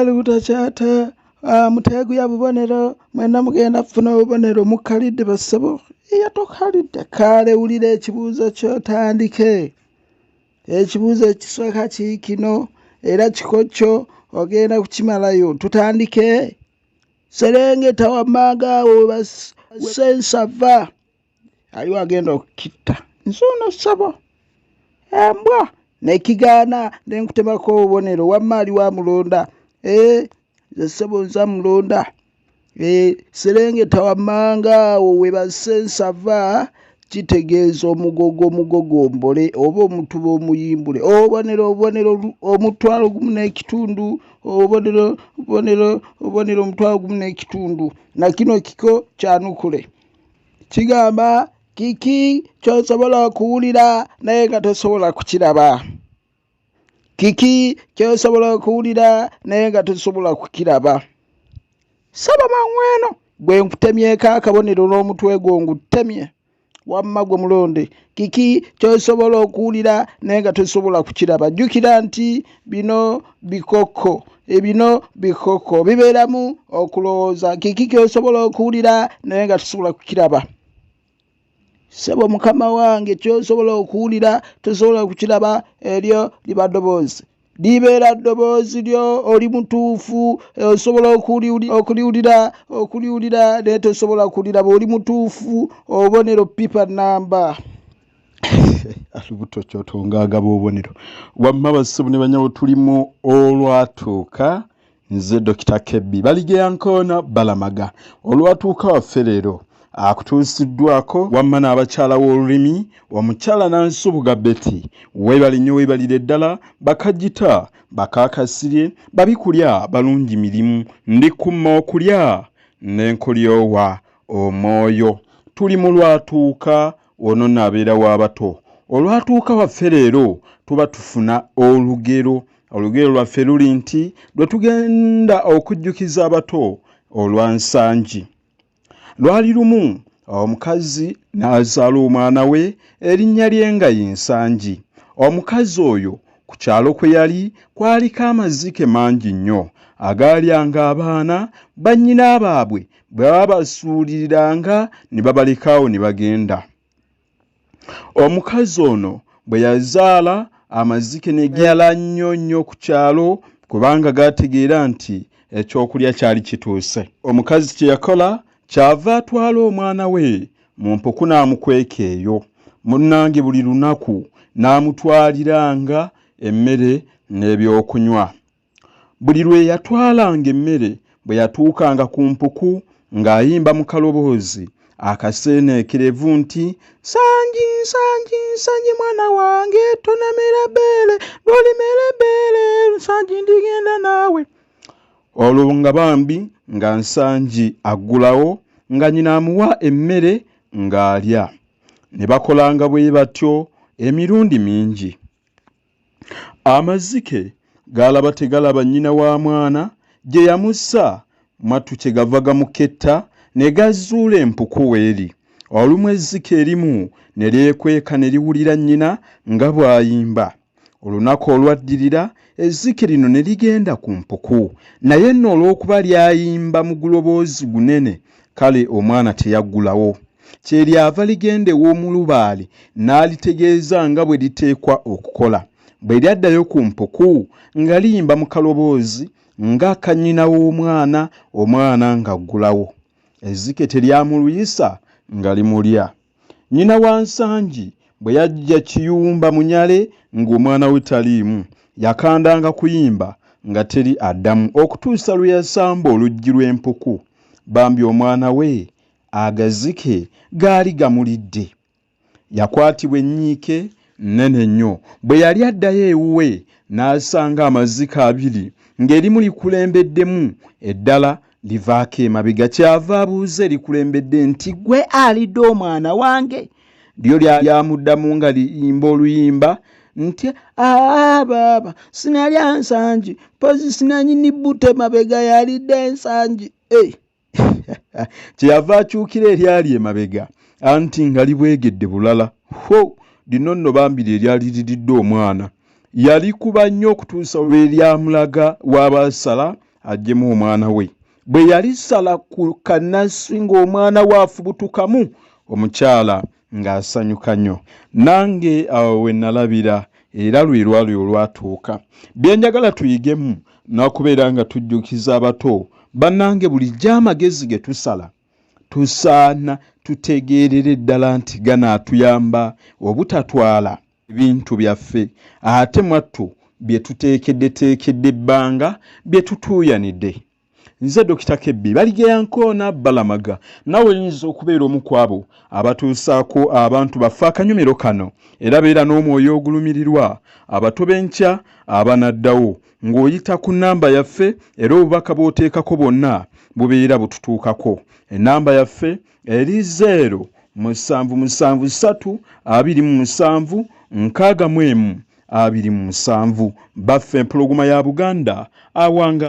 Lubuto kyata muteeguya bubonero, mwenna mugenda kufuna obubonero. Mukkalidde bassebo? Iya, tokalidde. Kale wulira ekibuuzo kyotandike. Ekibuuzo ekisooka kiikino, era kikokyo, ogenda kukimalayo. Tutandike. Serengeta wammanga awo sensava aliwo agenda okukitta. Nzuuno ssebo, embwa nekigaana nenkutemako obubonero. Wamma aliwo amulonda? Nze ssebo, nza mulonda. Serengeta wammanga awo we basensava kitegeeza omugogo omugogombole oba omutuba omuyimbule. Obubonero 15,000. Obubonero 15,000. Nakino kiko kyanukule. Kigamba kiki kyosobola okuwulira naye nga tosobola kukiraba? Kiki kyosobola okuwulira naye nga tosobola kukiraba? Saba mangu eno gwe nkutemyeko akabonero n'omutwe gwo ngutemye. Wamma gwe mulonde, kiki kyosobola okuwulira naye nga tosobola kukiraba? Jjukira nti bino bikoko, ebino bikoko bibeeramu okulowooza. Kiki kyosobola okuwulira naye nga tosobola kukiraba? Sebo mukama wange, kyosobola okuwulira tosobola kukiraba, eryo liba ddoboozi, libeera ddoboozi lyo. Oli mutuufu, osobola okuliwulira naye tosobola kuliraba. Oli mutuufu. Obubonero pipa namba. Alubuto kyotonga agaba obubonero. Wamma bassebo ne banyawo, tulimu olwatuuka. Nze Dokita Kebbi Baligeya Nkoona Balamaga. Olwatuuka waffe leero akutuusiddwako wamma n'abakyala w'olulimi, omukyala Nansubuga Betty. Weebale nnyo, weebalire ddala. Bakagita bakakasirye babikulya balungi mirimu ndikumma okulya n'enkolyowa omwoyo. Tuli mu lwatuuka. Ono naabeera w'abato. Olwatuuka waffe leero tuba tufuna olugero. Olugero lwaffe luli nti lwe tugenda okujjukiza abato olwa Nsangi. Lwali lumu omukazi n'azaala omwana we, erinnya lye nga ye Nsangi. Omukazi oyo ku kyalo kwe yali kwaliko amazike mangi nnyo agaalyanga abaana bannyina baabwe bwe babasuuliriranga ne babalekaawo ne bagenda. Omukazi ono bwe yazaala, amazike ne gayala nnyo nnyo ku kyalo kubanga gaategeera nti ekyokulya kyali kituuse. Omukazi kye yakola, kyava atwala omwana we mu mpuku n'amukweka eyo. Munnange, buli lunaku n'amutwaliranga emmere n'ebyokunywa. Buli lwe yatwalanga emmere, bwe yatuukanga ku mpuku ng'ayimba mu kaloboozi akaseeneekerevu nti, "Nsangi, Nsangi, Nsangi mwana wange, tonamera bbeere, lw'olimera ebbeere Nsangi ndigenda naawe." Olwo nga bambi nga Nsangi aggulawo, nga nnyina amuwa emmere ng'alya. Ne bakolanga bwe batyo emirundi mingi. Amazike gaalaba tegalaba nnyina wa mwana gye yamussa mwattu, kye gava gamuketta ne gazuula empuku weeri. Olumu ezzike erimu ne lyekweka ne liwulira nnyina nga bw'ayimba. Olunaku olwaddirira ezzike lino ne ligenda ku mpuku, naye nno olw'okuba lyayimba mu guloboozi gunene, kale omwana teyaggulawo. Kyeryava ligenda ew'omulubaale n'alitegeeza nga bwe liteekwa okukola. Bwe lyaddayo ku mpuku nga liyimba mu kaloboozi nga kannyina w'omwana, omwana ng'aggulawo. Ezzike teryamulwisa nga limulya. Nnyina wa Nsangi bwe yajja kiyumba munyale ng'omwana we taliimu, yakandanga kuyimba nga teri addamu okutuusa lwe yasamba oluggi lw'empuku. Bambi omwana we agazike gaali gamulidde. Yakwatibwa ennyiike nnene nnyo. Bwe yali addayo ewuwe n'asanga amazike abiri ng'erimu likulembeddemu, eddala livaako emabega. Kyava abuuza erikulembedde nti, "Gwe alidde omwana wange?" Lyo lyamuddamu nga liyimba oluyimba nti, "Aa baaba, sinalya Nsangi, mpozi sinanyini bbute mabega yalidde Ensangi." Kyeyava akyukira eryali emabega, anti nga libwegedde bulala. Ho, lino nno bambi lye lyali liridde omwana. Yalikuba nnyo okutuusa lwe lyamulaga w'abaasala. aggyemu omwana we. Bwe yalisala ku kannasi ng'omwana we afubutukamu, omukyala ng'asanyuka nnyo. Nange awo we nalabira era lwe lwali olwatuuka. Bye njagala tuyigemu n'okubeera nga tujjukiza abato bannange bulijjo amagezi ge tusala tusaana tutegeerere ddala nti ganaatuyamba obutatwala ebintu byaffe ate mwattu bye tuteekeddeteekedde ebbanga bye tutuuyanidde. Nze Dokita Kebbi Baligeya Nkoona Balamaga, nawe oyinza okubeera omu ku abo abatuusaako abantu baffe akanyumiro kano era beera n'omwoyo ogulumirirwa abato b'enkya abanaddawo ng'oyita ku nnamba yaffe era obubaka bw'oteekako bwonna bubeera bututuukako. Ennamba yaffe eri 0 7 7 3 27 61 27. Baffe Empologoma ya Buganda awanga.